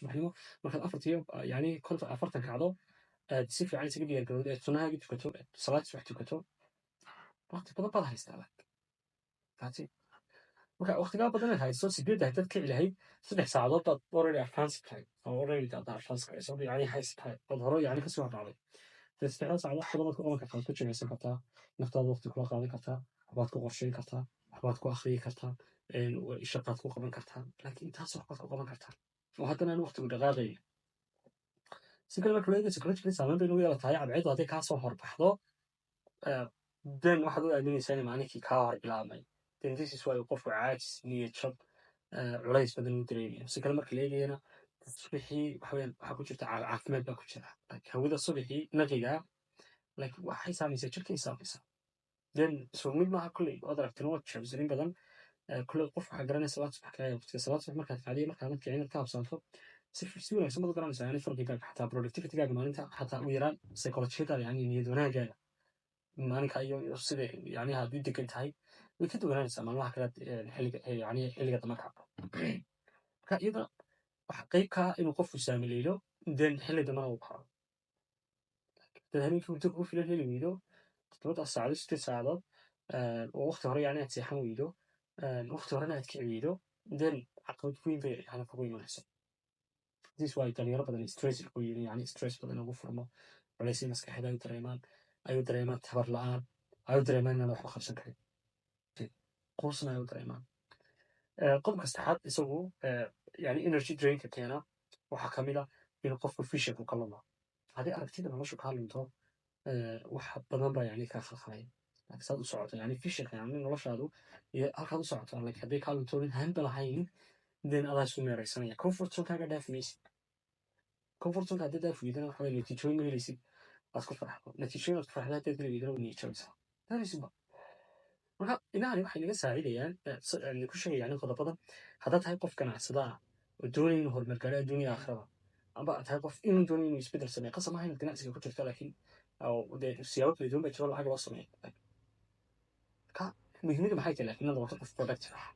Subaxnimo markaad 4-tii yani 50, 40 kacdo, aad si fiican isaga diyaar garowdo, aad sunnahaaga tukato, aad salaad subax tukato, waqti badan baad haystaa. Like that's it. Marka waqtigaa badan aad haysto, 8-da haddaad kici lahayd, 3 saacadood baad already advance tahay oo already aad advance karayso, yani haystahay ood hore yani kasii hordhacday. Dee 3-da saacadood wax badan baad ku qaban kartaa. Waad ku jimicsan kartaa, naftaada waqti kula qaadan kartaa, waxbaad ku qorsheyn kartaa, waxbaad ku akhriyi kartaa, shaqaad ku qaban kartaa. Laakiin intaas waxbaad ku qaban kartaa oo haddana aan waqtigu dhaqaaqayn. Si kale marka loo eego, psychologically saameyn bay nagu yeelatahay. Cadceedu hadday kaa soo horbaxdo, then waxaad u aaminaysaa in maalinkii kaa hor bilaabmay. Then this is why qofku caajis, niyad jab, culays badan uu dareemayo. Si kale marka la eegayana, subaxii waxa weeyaan waxaa ku jirta caafimaad baa ku jira. Like hawada subaxii naqiga, like waxay saamaysaa jirkay saamaysaa. Then isku mid maaha. Kulley waad aragteen, waad jecebsanin badan. Kulley qof waxaa garanaya salaad subax kaya waqtiga salaad subax markaad kacdiyo, markaanad kicin, inaad ka habsaanto, si wanaagsan baad u garanaysaa. Yani farqigaaga, xataa productivitygaaga maalinta, xataa ugu yaraan psychologiyadaada, yani niyad wanaagaaga maalinka iyo sida yani aad u degan tahay way ka duwanaanaysaa maalmaha kale xilliga, yani xilliga dambe kacdo. Marka iyadana waxa qayb ka ah inuu qofku saamileylo, then xilli dambena uu kaco. Dad habeenkii hurdo kugu filan heli weydo, 7-daas saacadood, 8 saacadood, oo waqti hore yani aad seexan weydo, waqti horena aad kici weydo, then caqabad weyn bay yani kugu imanaysa. This why dhalinyaro badan stress ku yiri, yani stress badan ugu furmo, culaysyo maskaxeed ay dareemaan, ay u dareemaan tabar la'aan, ay u dareemaan inaan waxba qabsan karin, quusna ay u dareemaan. Qodobka saddexaad isagu yani energy drainka keena waxaa kamid ah inuu qofku visionku ka lumo. Haddii aragtida noloshu kaa lunto, wax badan baa yani kaa khalkhalaya. Like saad u socoto, yani visionka, yani noloshaadu iyo halkaad u socoto, like hadday kaa lunto, nin hanba lahayn, then adaa isku meeraysanaya, comfort zonekaaga dhaafi maysid. Comfort zoneka haddii dhaaf weydana, waxa weye natiijooyin ma helaysid aad ku farxdo. Natiijooyin aad ku farxdo haddaad heli weydana, way niyad jabaysaa. That is simple. Marka inahani waxay naga saacidayaan, ku sheegaya yani qodobadan: haddaad tahay qof ganacsada ah oo doonaya inuu horumar gaaro adduunya aakhirada, amba aad tahay qof inuu doonayo inuu isbedel sameeyo, qasab maaha inaad ganacsiga ku jirto, laakiin oo dee siyaabo kala duwan baa jiro lacag loo sameeyo. Marka muhiimadda maxay tahay? Laakiin inaad noqoto qof productive ah.